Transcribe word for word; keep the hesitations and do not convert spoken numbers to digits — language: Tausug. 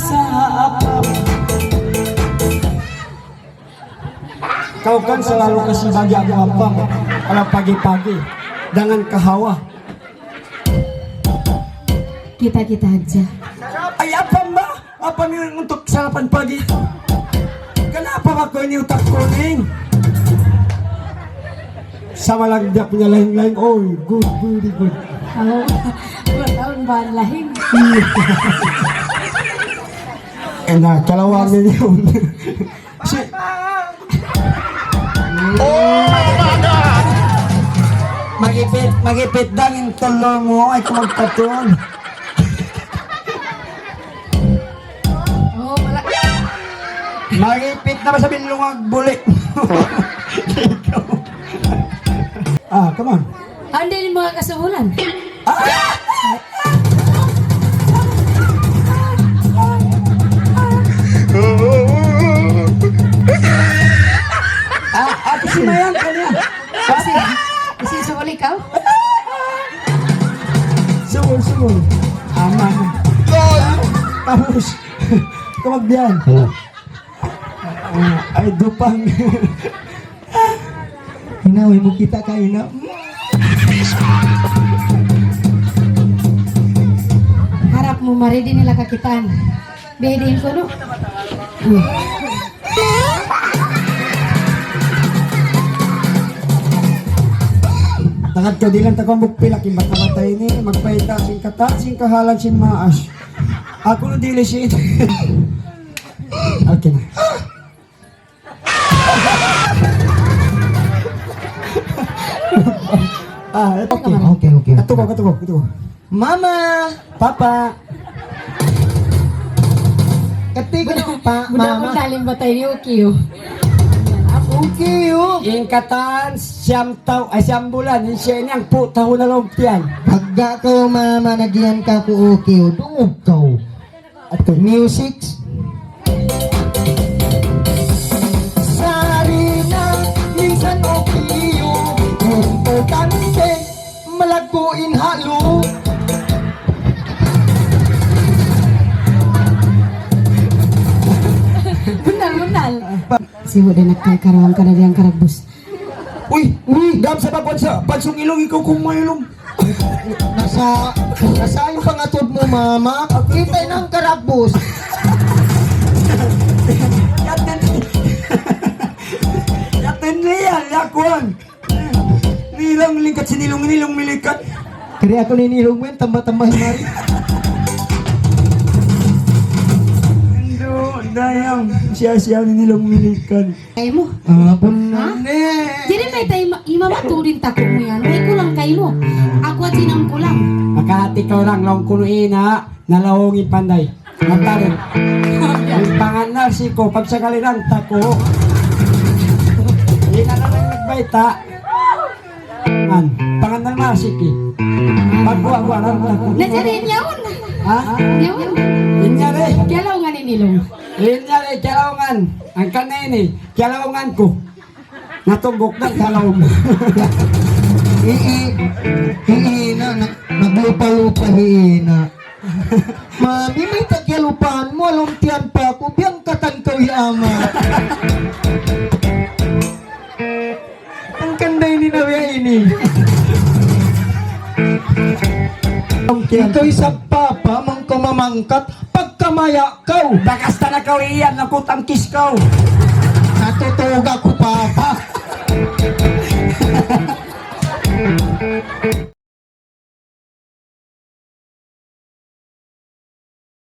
Sa apa? Kau kan selalu kasi bagi aku apa? Kalau pagi-pagi dengan kahawa. Kita-kita aja. Ay, apa, mba? Apa ini untuk sarapan pagi? Kenapa aku ini utak kuning? Sama lang dia punya lain-lain. Oh, good, very good. Oh, dua tahun bahan lahing. Eh, na, kalawangan yun. Si... Oh my God! Magipit, magipit dangin tulo mu, ay kumagpatun. Oh, wala. Magipit na ba sa binlungag buli? Ah, come on. Andin mga kasuhulan. Ah, ah, kasi mayan kanya. Kasi, kasi sumuli ka? Sumul, sumul. Aman. Tapos, tumagdian. Hello. Ah, ay, dupang. Hinawi mu kita kaina. Harap mu mari di' nila kakitaan. Bihidiin ku, no? Hmm. Tagad kaw, di' lang ta kaw magpila, in bata-bata ini, magpayta' sin katan, sin kahalan, sin maas. Aku na dili sin. Okay na. Ah, ito. Okay, okay, okay. Ito ko, ito ko, ito ko. Mama! Papa! Katiga na pa, mama. Budak-budak, limba tayo ni Ukiyo. Ukiyo. In katan, siyam tau, ay, siyam bulan, in siya ini hangpu' tahun na laung tiyan. Pagka kaw, mama, nagiyan kaku' Ukiyo, dungug kaw. Ito, music. Sarina, minsan okay yun. Importante, malaggu' in halu. Bunnal, bunnal. Sibu' da nagkakarawang ka na diyang karagbus. Uy, uy, dam sa pagwan sa pansung ilung, ikaw kung may ilung. Nasa, nasa in pangatud mu, mama. Kita' in karagbus. Yatin, yatin niya, yakuan. Nilang lingkat sinilung, nilung milikat. Kari aku ninilung men, tambah-tambah mari. Indo, dayang, siya-siya ninilung milikat. Kaymu? Ah, pun... Ha? Nani. Jadi mayta' ima-, imam aku in taku' mu yan. Way kulang kaymu. Aku aja in kulang. Makahati kaw orang laung kunu' ina, nalaung in panday. Matarin. In pangan nasi ku, pagsakali lang taku'. Ina na lang nagbayta'. An, pangan nasi ki. Pagguwa-guwa lang taku'. Na, jadi in yaun. Ha? In yaun. In yan eh. Kiyalaungan in ilung. In yan eh, kiyalaungan. Hangkan na ini, kiyalaungan ku. Natumbuk na kalaung. Ii, ii na, nag-, naglupa-lupa hi ina. Mami, mayta' kiyalupahan mu, ha lawm tiyan pa aku, biyangkatan kaw hi ama. Hangkan da ini na biya' ini. Ikaw isab papa, bang kaw mamangkat, pagkamaya' kaw. Bakas ta na kaw iyan, nakutangkis kaw. Natutug aku, papa.